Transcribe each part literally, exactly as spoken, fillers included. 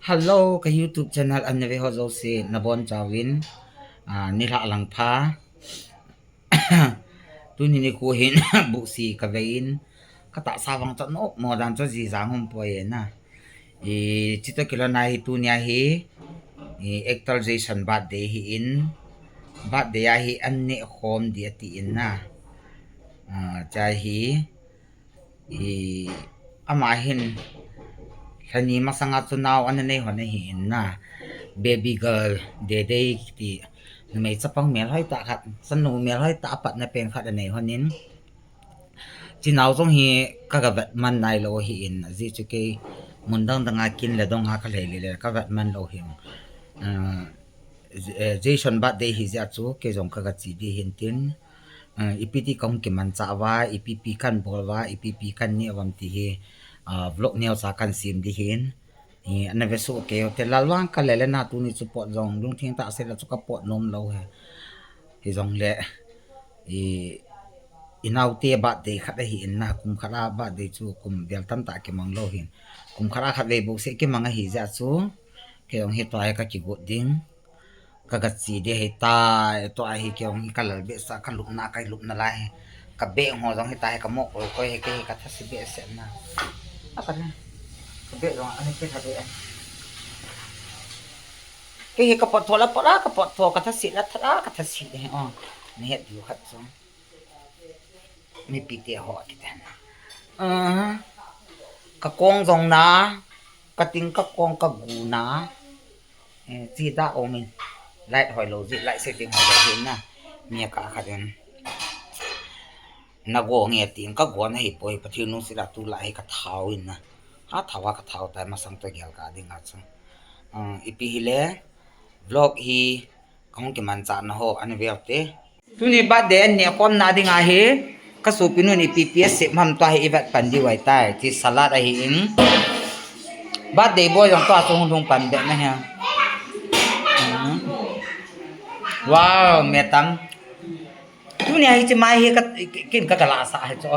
Hello, ka YouTube channel ana ve ho jouse nabonchauvin, ah, nilhah lang pha. Tuni nikho hin buhsi kave in, katahsa vang chu nommo dan chu jijang um poi na. I, chutoh kilhon a hi tunia hi, i, actor Jason birthday hi in, birthday a hi an neh khom di ati in na. Ah, chua hi, i, ama hin, lhani masanga chu nao ana nei hon ahi in na. Baby girl, Dede kiti, numei chapang melhoi tah khat, chanu melhoi tah a patna pen khat anei hon in. Chi nao jong hi ka, ka vet man nailou ahi in, ajeh chu kei mun dang dang a kin le dong a ka lhai le le ka vet man lou hi. Ah, J-, eh, Jason birthday hi jeh chu kei jong ka, ka che di hin tin. Ah, ipi ti kahung kimanchah uva, ipi pi kan bol uva, ipi pi kan neh uvam ti hi, ah, vlog neocha kan sem di hin. I, ana ve soh kei u te, lal vang ka le le na, tuni chu pot jong lungthim tah se la chu ka pot nom lou hi. Hijongle, i, i naote birthday khat ahi in na, kum khat a birthday chu kum vel tamtah kimang lou hin. Kum khat a khatvei bou seh kimang ahi jeh chu, kei jong hi tua hi ka kigot ding. Ka, ka che di ahi tai, tua hi kei jong hi ka lal behseh, ka lupna, ka lupna lai hi. Ka bag ho jong hi tai, ka mo koi koi hi, kei hi ka thase behseh na. A ka le. Ka bag jong ani kei tha be. Kei hi ka pot tho la pot la, ka pot tho, ka thase la tha la, ka thase de. Oh, na het diu khat chu. Mipi te ho kiti na. Ah, ka kong jong na, ka ting ka kong ka gu na. Eh, chi da ong in. Light hoi lou ji, light setting hoi lou ji na. Mi ka kha den. Na go nge ting ka go na hi poi, Pathen nung sila tu la hi ka thao in na. Ha thao a ka thao tai masang to gel ka ding a chu. Ah, ipi hi le vlog hi kahung kimanchah na ho ana ve u te. Tuni birthday an neh khom na ding ahi, ka sopi nun ipi pi asem ham tua hi i vet pan diu ahi tai, ti salad ahi in. Birthday boy jong tua chu hung lhung pan be na hi. Hmm. Wow, me tam. Tuni ahi chi mai hi ka, kin ka, ka la sa hi chu.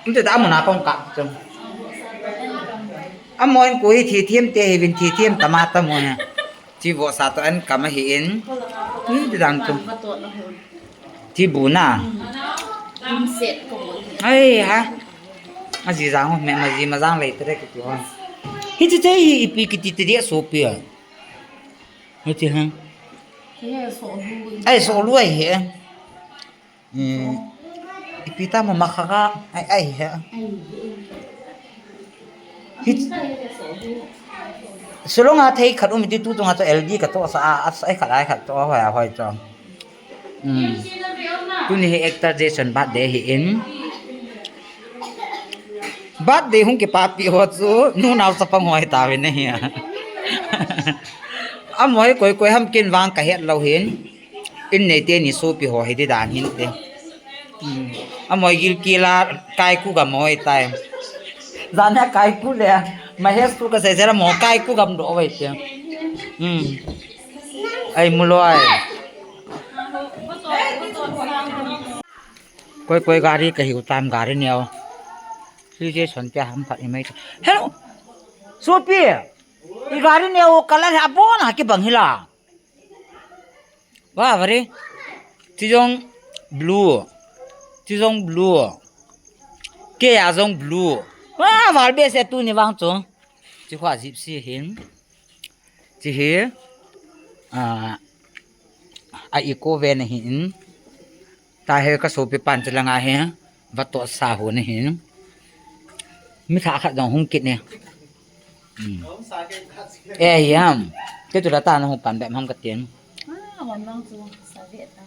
Nte ta mun a kong ka chu. Amon ko hi thi thiam te hi vin thi thiam ta ma ta mo na. Chi vohsa toh an kam ahi in. Hi ti dan chu. Chi bu na. Ai ha. Aji jang ho, me ma ji ma jang lei te re kiti ho. Hiche te hi ipi kiti te dia sopi a. Hiche ha. Ai, sohlu ahi. Hmm. Ipi ta ma makha ka. Ai, ai, ha. Hi-, Shillong a thei khat um ti tu tunga chu L D ka toh sa a, a, ai khat, ai khat toh, hoi, hoi chu. Hmm. Tuni hi actor Jason birthday ahi in. Birthday hung kipapi ho chu, nu nao chapang ho ahi tauvin ahi a. Amoi koi koi ham kin vang ka het lou hin. In nei teni sopi ho hi ti dan hin te. Hmm. Amoi gilkel a kaiku gam hoi tai. Jan a kaiku le. Mahesh tu ka sei sei la mo kaiku gam doh vai te. Hmm. Ai mu loi. Koi koi gari ka hiu tam gari neo. Sije son te ham phat i mai. Hello. Sopi. I gari neo color hi abon a kibang hi la. Wah, very. Chi jong blue. Chi jong blue. Kei a jong blue. Wah, val behseh tuni vang chu. Chi kho a Gypsy hin. Chi hi. Ah, a eco van ahi in. Tahe ka sopi pan chu langa hi. Vatoh sa ho na hin. Mi tha khat jong hung kit ne. Hmm. Eh, yam. Te tu la ta na hung pan be ham ka tin. Ah, wan lang chu sa ve ta.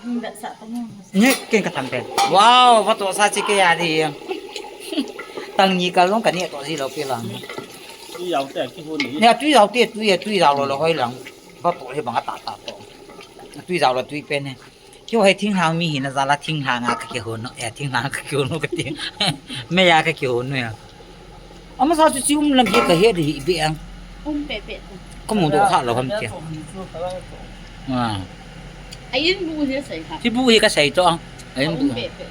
Hung be sa ta mo. Ni ken ka tham pe. Wow, vatoh sa chi kei a di. Tang ni ka long ka ni to ji lou pi lang. Tui jao te ki ho ni. Ni tui jao te, tui, tui jao lou lou hoi lang. Vatoh hi bang a ta ta to. Tui jao lou tui pe ne. Keiho hi thinglhang mi hina jal a thinglhang a ka kihon u, eh, thinglhang a ka kihon u ka ti. Mei a ka kihon u ya. Amasa chu chi um lam hi ka he di hi be ang. Um pe pe. Ka mu doh kha lou ham ti. Ah. A in bu hi sei kha. Chi bu hi ka sei to ang. A in bu. Um pe pe.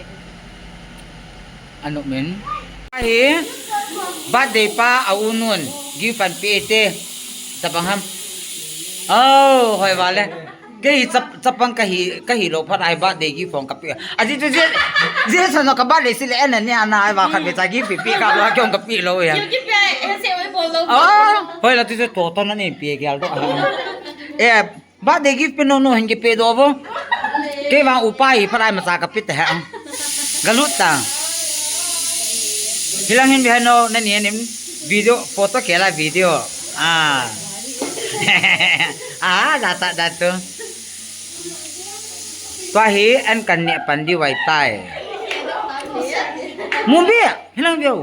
Anu men. Ahi. Birthday pa a u nun gift an pe te. Tabang ham. Oh, hoi vale. Kei chap, chapang kahi, kahi lou phat a hi birthday gift hung kape. Aji chu je, je sa no ka birthday si le en ni ana ai va khat ve cha gift pe pe ka lo kong kape lou ya. Gift pe, eh, se oi bol lou. Oh, hoi la tu chu to to na ni pe gel do. Eh, Birthday gift pe no no hin kipe do bo. Kei vang upa hi phat a imacha kape te ha. Galut ta. Hilang hin bihano nani anim video photo kela video. Ah. Ah, da ta da tu. Tua hi an kan ne pan di vai tai. Mumbi, hilang view.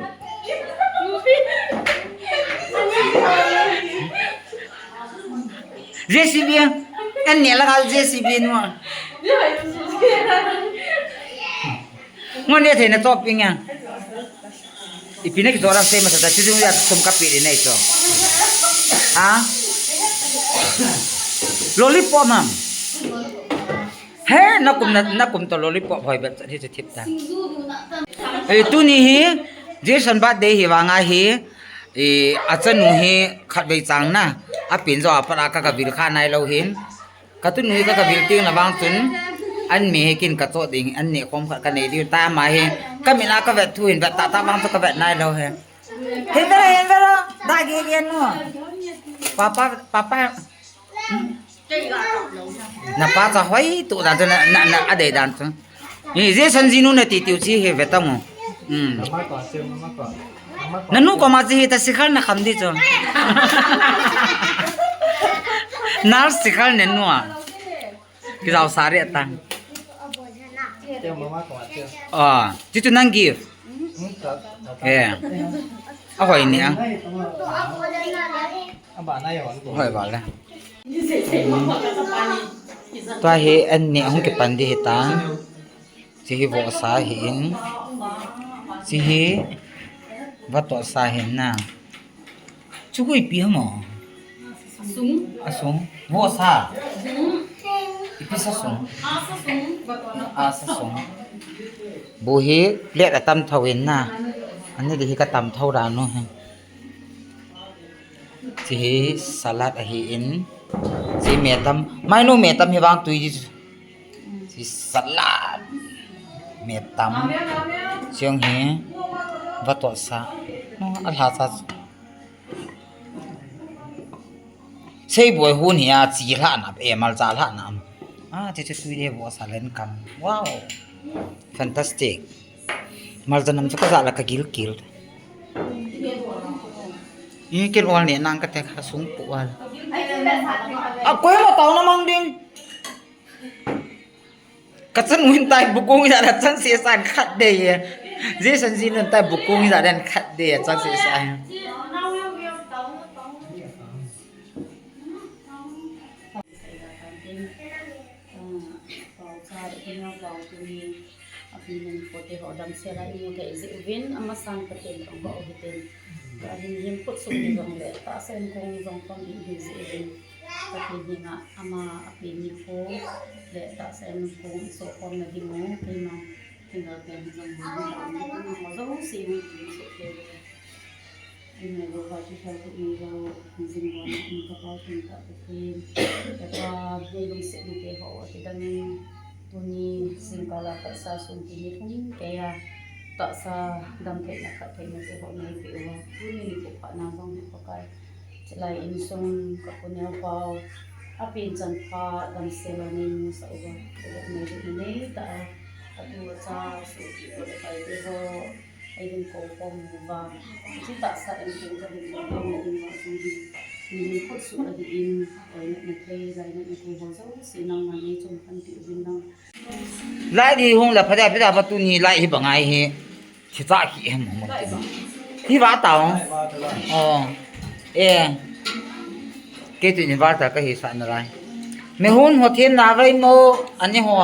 J C B, an ne la ka J C B nu. Ngo ne thei na chop ping ya. Ipi na kichop ram sei masa ta chu chu ya sum kape de nai cho. Ha? Lollipop mam. He, na kum na, na kum to lollipop hoi bep cha thi cha thip ta. Eh, tuni hi Jason birthday hi vang a hi. Eh, achanu hi khatvei chang na, apen jo a pat a ka, kavil kha nai lou hin. Ka tunu hi ka, kavil ting na vang chun, an me hi kin ka cho ding, an ne khom khat ka nei ding ta ama hi. Ka min a ka vet thu hin vet ta ta vang chu ka vet nai lou he. Hin vet, hin vet, da ge ge nu. Papa, papa. Na pa cha hoi tu dan chu na, na, na a dei dan chu. Ni Jason jinu na ti tiu chi he ve ta mo. Hmm. Na nu ko ma chi hi ta sikhar na kham di chu. Nar sikhar ne nu a. Ki jao sari atang. Ah, chi chu nang gift. Eh. A hoi ni a. Hoi vale. Tua hi an ne hung kipan di hi ta. Chi hi vohsa hi in. Chi hi vatohsa hi na. Chu hui pi hamo. Asung. Asung. Vohsa. Sung. Ipi sa sung. Asa sung. Asa sung. Bu hi plate atam thou in na. Ani di hi ka tam thou da nu hi. Chi hi salad ahi in. Chi me tam. Mai nu me tam hi vang tui di. Chi salad. Me tam. Chiang hi. Vatohsa. No, a lha sa. Sei boi hun hi a chi lha na, e mal cha lha na. Ah, chi chi tui de vohsa len kam. Wow. Fantastic. Malcha nam chu ka ja la ka gil kil. I kil ol ne nang ka te kha sung pu wal. A koi ma tau na mang ding. Ka chanu hin tai bukung ja da chang se san khat de ye. Jason jinu tai bukung ja den khat de ye chang se san. Pau cha, i pau tuni, a pi nung pote ho damsel a i mu thei jeh uvin, amasan Pathen thangvah u hitin. Tua hin himkhut sung ni jong le, tahsa in kong jong khom ding hi jeh uvin. Pathen henga ama a pi nikho le tahsa in kong i soh khom na ding u, keima, keima pen jong ding u, amaho jouse hung ding soh thei. Ahinlah, Jehovah, Jehovah, Jehovah, jingkah in ka pau thei tah Pathen. Kapa, nei lungset na te ho, ati dangin, tuni jingkah la tahsa sun ti ni thum keiya, tahsa damtheina, phattheina te ho nei pe uva. Tuni nikho phatna jong hi Pakai. Chulai insung ka pu neo pau, a pinchan pha damsel a nei musah uva. Chulai nei lungset na nei tah a, atu acha, sopi, pu le pai te ho. Ei ding ko pom uva. Chi tahsa in tung ka ding ko pom na ding ma sung hi. Ni khut su a di in, oi na na thei, lai na na thei ho jouse nangman nei chom khan ti uvin lang. Lai di hung la phada phada pa tuni lai hi bangai hi. Chi ta ki hem mo ti. Hi va ta o. Oh. Eh. Kei tuni va ta ka hi sa na lai. Me hun ho thim na vai mo ani ho.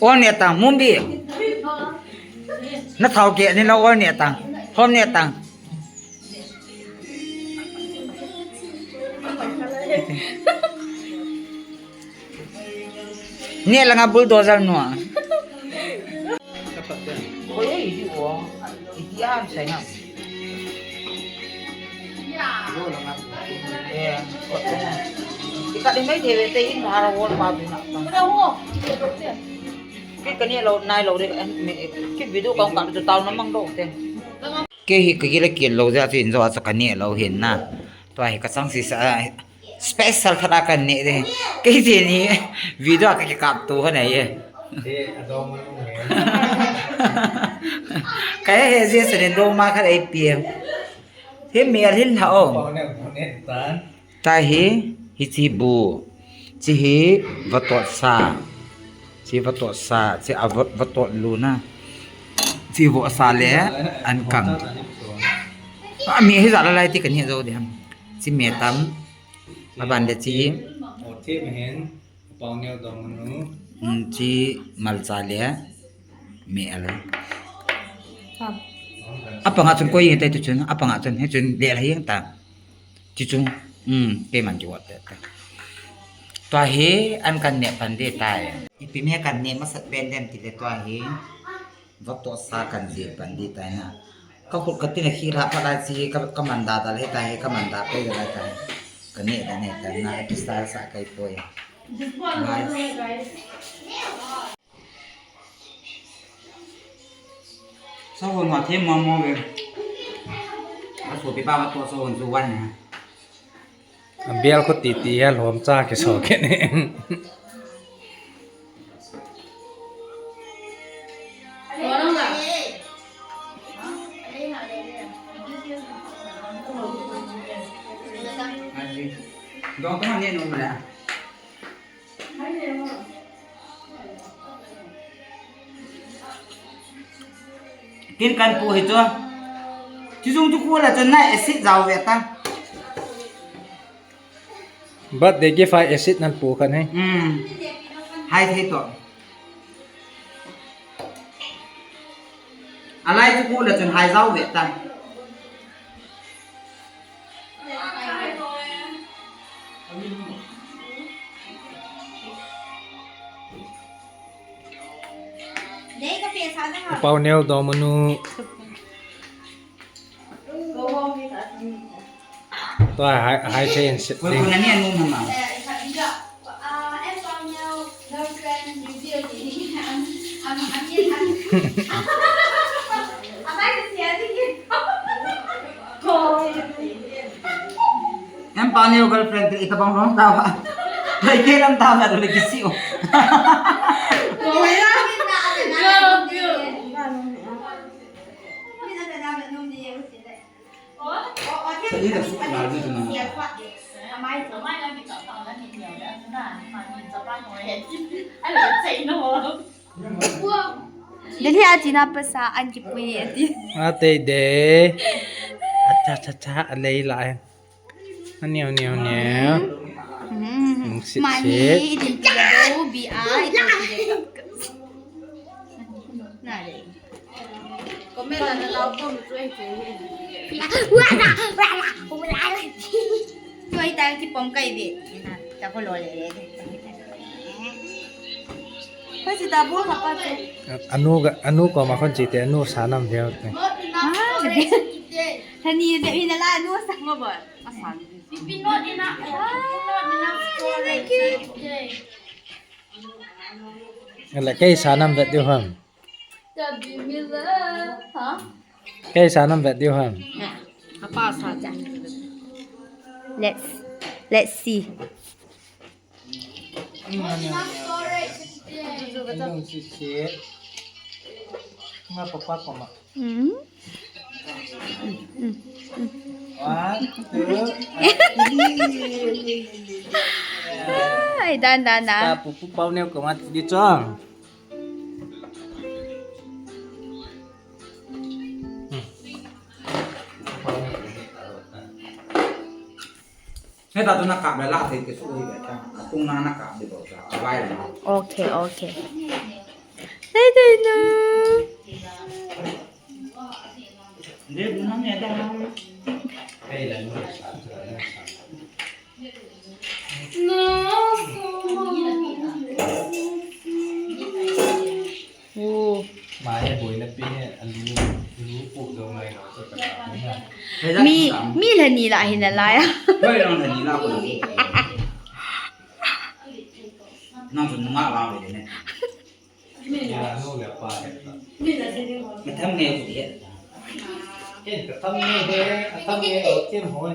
On ya ta mumbi. Na thau ke ni lo ol ni tang. Hom ni tang. Ni langa bulldozer nua. Oi, oi, iti o. Iti an sai na. Ika ding mai thei ve te in hara wall pa tu na. Ki kani lo nai lo re, ki video kong kang tu tau na mang do te. Kei hi ka gila kin lo ja chu in jo a chu ka ne lo hin na. Tua hi ka chang si sa, special khat a ka ne de. Kei je ni video a ka ki kap tu ha nei e. Ka he he je se nen do ma khat ei pi em. Hi mi a lhin ha o. Tahi, hichi bu. Chi hi vatot sa. Chi vatot sa. Chi a va, vatot lu na. Chi vo sa le an kang. A mi hi za la lai ti kan hi zo de ham. Chi me tam. A ban de chi. Um, chi malcha le. Me a lo. Apanga chun koi te tu chun. Apanga chun he chun le la hi ta. Chi chu, um, keiman kiwat te ta. Tua hi an kan ne pan de tai. Ipi me kan ne masat pen dem ti le tua hi. Vatot sa kan je pan de tai na. Ka khut ka tin a khi la pa la chi ka, ka man da da le tai, ka man da pe da le tai. Ka ne da ne ta na, ki style sa kai poi. Guys. Sahon ma them mo mo ve. A sopi pa ma to sahon chu wan na. A bial ko ti ti a lom cha ke so ke ne. Dong to ne no ma. Kin kan pu hi chu. Chu jung chu ku la chun na acid jao ve ta. But they give I acid nan pu kan he. Hmm. Hai thei to. Alai chu ku la chun hai jao ve ta. Pau neo do manu. Tua hai, hai thei in sit ding. Em pa neo girlfriend te ita bang rong ta ba. Hai ke lam ta ba le kisi o. Delhi a china pasa an kipui ati. Ate de. Acha cha cha alei la. Aneo, aneo, aneo. Sit, sit. Mani, itin pila do, bi ai, itin pila. Na le. Comment na na lau ko mu tu ai ke. Tu ai ta ki pom kai ve. Na, ta ko lo le le. Anu ga, anu ko ma kon chi te, anu sa nam veo te. Thani de ina la anu sa ngo bo. Asa. Ala kei sa nam vet diu ham. Kei sa nam vet diu ham. Apa sa ja. Let's, let's see. Ai, dan, dan, dan. Pupu pau neo ko mat di chong. Heta tu na kap le la thei ke su hi beta. Atung na na kap de bo cha. Avai le. Okay, okay. Dai dai na. Oh. Mi, mi lhani lah hin alai a. Nang chu nungah vang le ne. Ka tham nge u ti. Ka tham nge he, ka tham nge o chem hoi.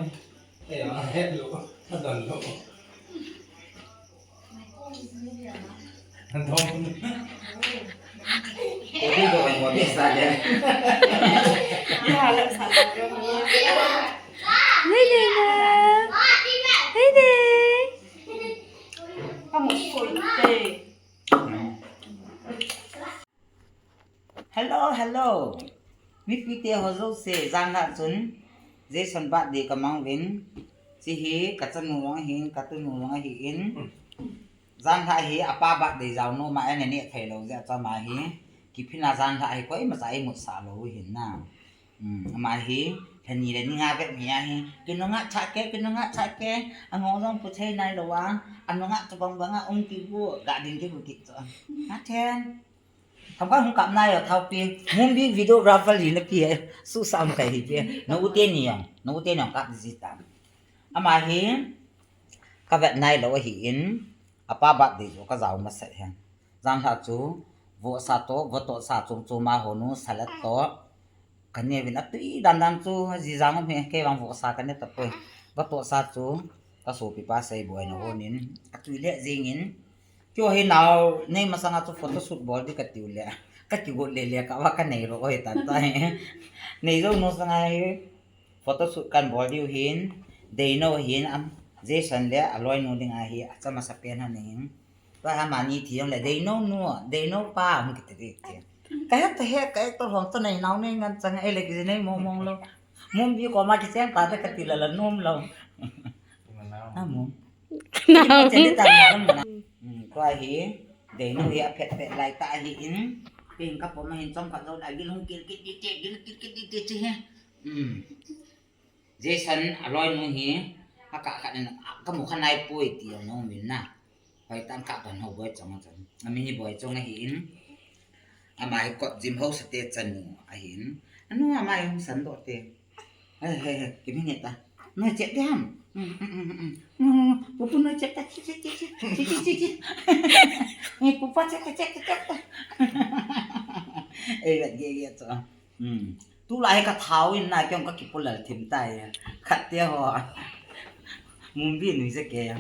Ei, a het lo, a don lo. Don. Ko ti ko mo ni sa le. Nei nei na. Nei nei. Ka mo ko te. Hello, hello. Mipite ho jouse, janlhah chun Jason birthday ka mang uvin. Hiche hi ka chanu jong ahin, ka tunu jong ahin. Janlhah hi apa birthday jao nom a, ana neh thei lou jeh a chu ama hi. Kiphin a janlhah hi koima cha imut sah lou u ahin na. Hmm, ama hi, lhani le ni nga vet mi ahi. Kinunga cha ke, kinunga cha ke. Angong jong pu thei nai lou a. Anunga chu bang bang a um ki bu, ga ding ki bu ki chu. Nga then. Tham ka hung kap nai yo thau pi. Mumbi videographer li na pi he. Su sam kai hi pi. Na u te ni yong. Na u te ni yong kap ji ta. Ama hi, ka vet nai lou ahin. Apa birthday chu ka jao masat hen. Janlhah chu, vohsa toh, votohsa chom chom a hon u, salad toh. Ka ne uvin atui dan dan chu, ji jang um hi, kei vang vohsa ka ne tapoi. Votohsa chu, ka sopi pa Seiboi in ahon in, atui lheh jeng in. Keiho hi nao, nei masang a chu photoshoot bol di ka tiu le. Ka kigot le le ka va ka nei ro oi ta ta hi. Nei jou nu sanga hi. Photoshoot kan bol diu hin, Deino hin, am, Jason le aloinu ding ahi, acha masapen ahin. Tua hi amani thi jong le, Deino nu, Deino pa, hung kiti di ti. Ka het ta het, ka het to hong to nei nao nei ngan chang, ei le kiji nei mong mong lou. Mumbi koma kicheng ta ta kati la la nom lou. Amu. Chen di ta na. Hmm, tua hi, Deino hi aphet phet lai ta ahin. Pin ka pom ahin chomkhat jou le, agil hung kil kit di ti, gil kil kit di ti chi hi. Um. Jason, aloinu hi, akah khat in, ka mu kha nai poi ti jong um in na. Hoitah in kah tan ho Boichong a chun. Amin hi Boichong ahin. Ama hi kot gym hausa te chanu ahin. Anu ama hi hung san doh te. He, he, he, kimin nge ta. Noi chet di ham. Um, um, um, um, um. Um, pupu noi chet ta. Chi, chi, chi, chi. Ni pupa chet ta, chet ta, chet ta. Ei, vet ge, ge, cho. Hmm. Tulai hi ka thao in na kei jong ka kipulal thim tai. Khat te ho. Mumbi nui je ke.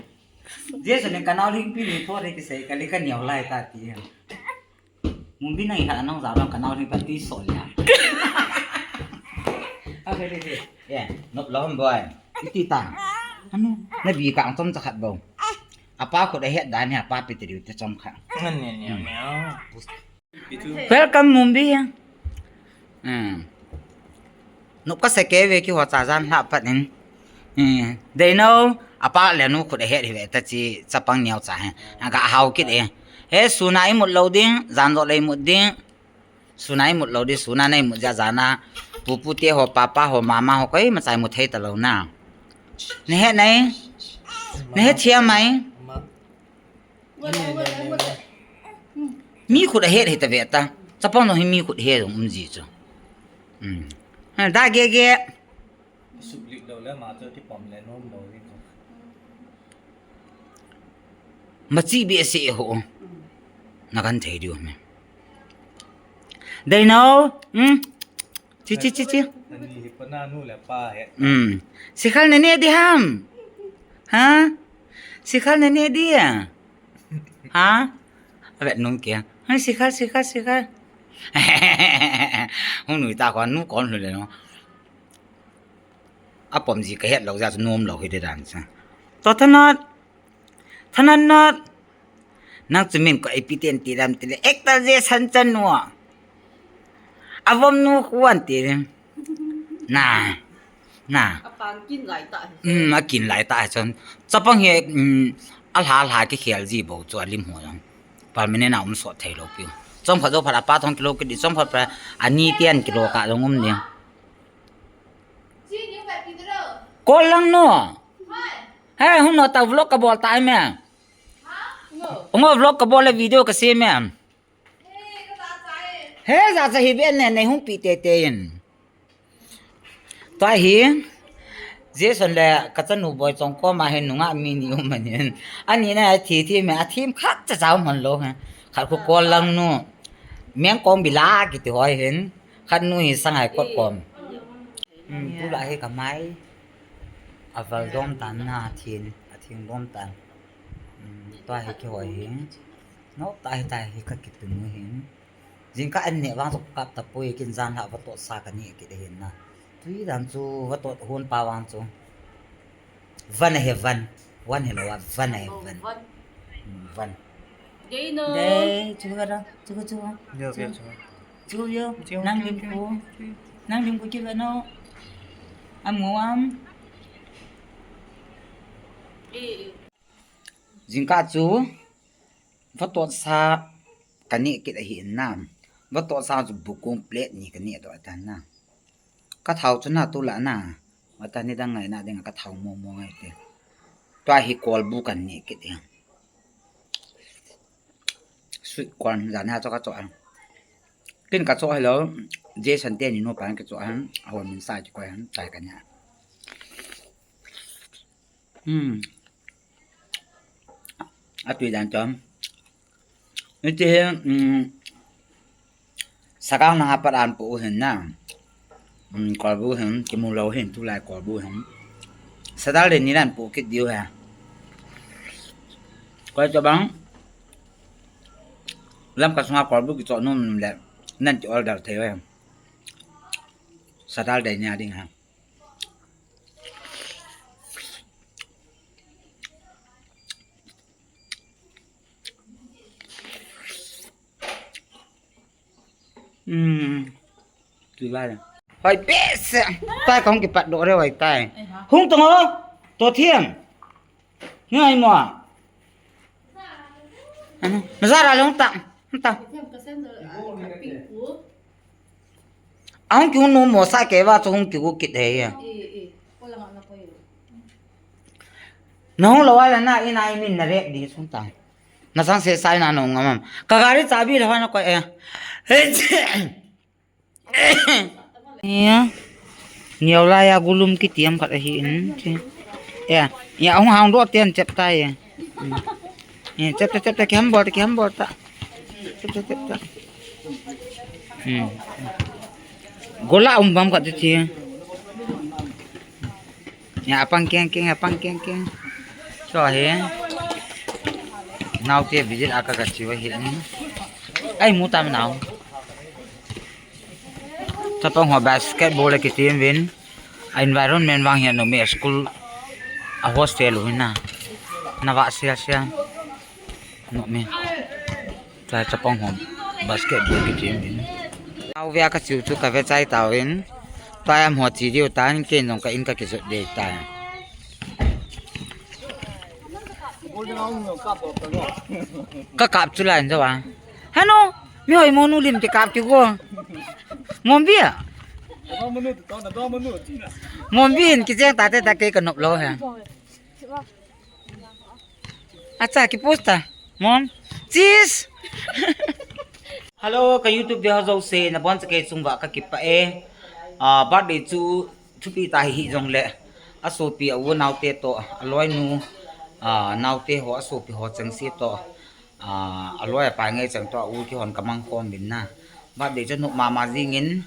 Jason in ka nao lhingpi nui tho de kisei ka le ka neo lai ta ti. Mumbi nang i khat a nang jao dong ka nao lhingpi ti so le. A, ke, ke, ke. Ye, nop lou ham Boi. Iti ta. Anu, na bi ka ang chom cha khat bou. Apa khut a het dan hi apa pe te diu te chom khat. Ngan ne ne ne. Welcome, Mumbi. Hmm. Nop ka sa kei ve keiho cha janlhah pat in. Hmm. Deino, apa le nu khut a het hi ve ta chi chapang neo cha he. Aga hao kit e. He, sun a imut lou ding, jan jo le imut ding. Sun a imut lou ding, sun a na imut jeh a jan a. Pupu te ho, papa ho, mama ho, koima cha imut thei ta lou na. Na het nai? Na het thiam mai? Mi khut a het hi ta ve ta. Chapang jong hi mi khut he jong um ji chu. Hmm. Ha, da ge ge. Suk lik lou le ma chu ti pom le nom lou ri. Ma chi bi se ho. Na kan thei diu me. Deino. Hmm. Chi, chi, chi, chi. Ani hi pa na nu le pa he. Hmm. Sikhal na ne di ham? Ha? Sikhal na ne di a? Ha? Avet nung ke. Ha, sikhal, sikhal, sikhal. Hung nui ta ko nu kon lu le no. Apom ji ka het lou jeh a chu nom lou hi de dan cha. To Thanot. Thanot not. Nang chu min ko ipi ten ti dam ti le. Actor Jason chanu a. Avom nu khuan ti le. Na. Na. Apan kin lai ta. Hmm, akin lai ta chun. Chapang hi, hmm, alha, alha kikhel ji bou chu alim ho jong. Permanent a um sot thei lou piu. Chomkhat jou phat apa thong kilo kit di, chomkhat pa ani ten kilo kah jong um ni. Call lang no. He, hung no ta vlog kabol ta me. Ngo vlog kabol le video kasem me. He, jacha hi be ne, nei hung pi tete in. Tua hi, Jason le kachanu Boichong koma hin nungah mi ni um ahin. Ani na thi thi me, athim khat cha cha um lou he. Khat khu call lang no. Meng kong bila kiti ho hin. Khat nu hi Sangai kot kom. Hmm, tulai hi kamai. Aval dom tan na thin, athing dom tan. Hmm, tua hi kihoi hi. No, tahi tahi ka kitu nu hin. Jingkah an neh vang chu kap tapoi, kin jan lha vatoh sa kaneh kit ahin na. Tui dan chu vatoh hon pa vang chu. Van ahi van. Van hilou a, van ahi van. Hmm, van. Dei no. Dei, chu ka da, chu ka chu ka. Yo, chu yo, chu. Chu yo, chu, nang chu, lim chu, ku. Chu. Nang lim ku chu ka no. Am ngo am. Eh, eh. Jingkah chu. Vatoh sa kaneh kit ahin na. Vatoh sa chu bukung plate ni kaneh doh tan na. Ka thao chu na tulai na. Vata ni dang ngai na ding ka thao mo mo ngai te. Tua hi kolbu kaneh kit e. Sweet corn jan ha cho ka cho an. Kin ka cho hello. Jason te ni no pan ka cho an. Ahon min sa ki ko an. Chai ka nya. Hmm. Atui dan chom. Hiche hi, um, sakang na ha pat an pu hin na. Um, kolbu hin, kimu lou hin, tulai kolbu hin. Saturday ni nan pu kit diu ha. Koi cho bang. Lamka sunga kolbu kicho nom le. Nan ki order thei ve. Saturday ni a ding ha. Hmm. Tui vai. Hoi pese. Tai kong kipat do re hoi tai. Hung tong ho. To thiam. Ngai mo. Ana. Mazara long ta. Ta. Ahung kihung nom mo sa kei va chu hung kigu kit he ya. Na hung lou a la na in a in min na rep di sung ta. Na sang se sai na nong ngam am. Ka gari chabi la na ko e. Ya. Niau la ya gulum kiti am khat ahi in. Ya. Ya hung hang do tian chep ta ya. Eh, chep ta, chep ta, kiham bol ta, kiham bol ta. Chep ta, chep ta. Hmm. Gola um bam ka ti ti. Ya, apang keng keng, apang keng keng. Cho he. Nau te visit aka ka chiwa he. Ai, mu tam nau. Chapang ho basketball le kitim vin. A environment vang hian nom e, school a hostel u hina. Na va sia sia. Nom e. Chai chapang hom basketball kitim in. Au vea ka chiu chu ka ve chai tau in. Tua am ho chi diu tan kei nong ka in ka kizot dei ta. Ka kap chu lai in zawa. Hanu, mi hoi mo nu lim kikap kigo. Mombi a. Mombi hin kicheng ta te ta kei ka nop lou he. Acha ki post ta. Mom. Cheese. Hello, ka YouTube ve ho jouse, nabon chauvin chunga ka kipah e. Ah, birthday chu thupi tah hi jongle. Asopi a u naote toh, aloinu, ah, naote ho, asopi ho chengse toh. Ah, aloi apai ngei cheng toh, a u kihon ka mang khom uvin na. Birthday chu nop mama jingin.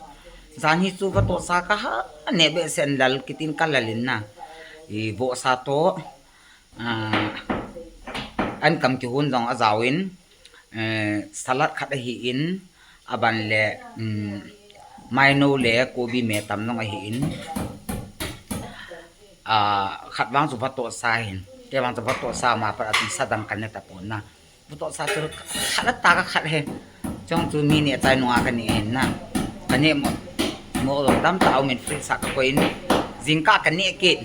Jan hi chu vatoh sa ka ha, ne behseh in lal kitin ka lal in na. I vohsa toh. Ah, an kam kihon jong ajao in, eh, salad khat ahi in, aban le, um, maino le kobi me tam jong ahi in, ah, khat vang chu vatoh sa hin, kei vang chu vatoh sa ma pat a chu sa dang ka ne tapon na. Vatoh sa chu khat a ta ka khat he. Chong chu mi ni a chai nunga ka ni hin na. Ka ne mo, mo lo dam ta um in fridge sa ka koi in. Jingkah ka ne kit.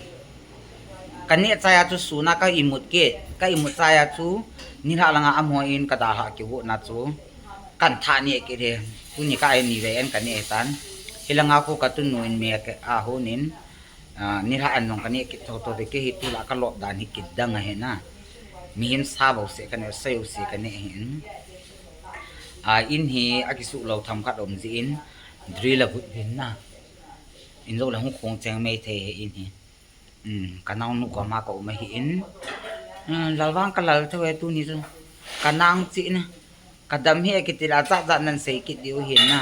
Ka neh chai a chu sun a ka imut kit, ka imut chai a chu nilhah langa amaho in ka dalhah kihuhna chu kan thah neh kit e. Tuni ka en ni vei en ka neh tan. Hilanga khu ka tunu in me a hon in, Nilhah an jong kaneh kit thotho te, kei hi tulai kalop dan hi kidang ahi na. Mihem sa bou se kaneh, sa bou se kaneh ahin. A, in hi akisuh lou themkhat um jeh in, drill avut uvin na. In jong le hung khong cheng mei thei ahi in hi. Kanaonu koma kaum ahin. Lalvang kalal thou e tuni chu. Kanang chihna. Kadam hi akiti le ajat jat nan sei kit diu ahin na.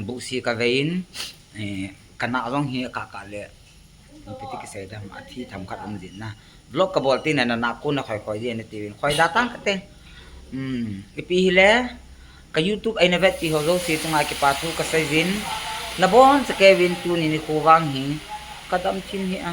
Buhsi kavei in. Kanah jong hi akahkah le, ipi ti kisei dam, athi themkhat um jin na. Vlog kabol teng le nanah kon nakhoi khoi jin natiuvin, khoi da tang kate. Ipi hile, ka YouTube eina vetpi ho jouse chunga kipa thu kasei jin. Nabonchauvin tuni nikho vang hi kadam thim hih a.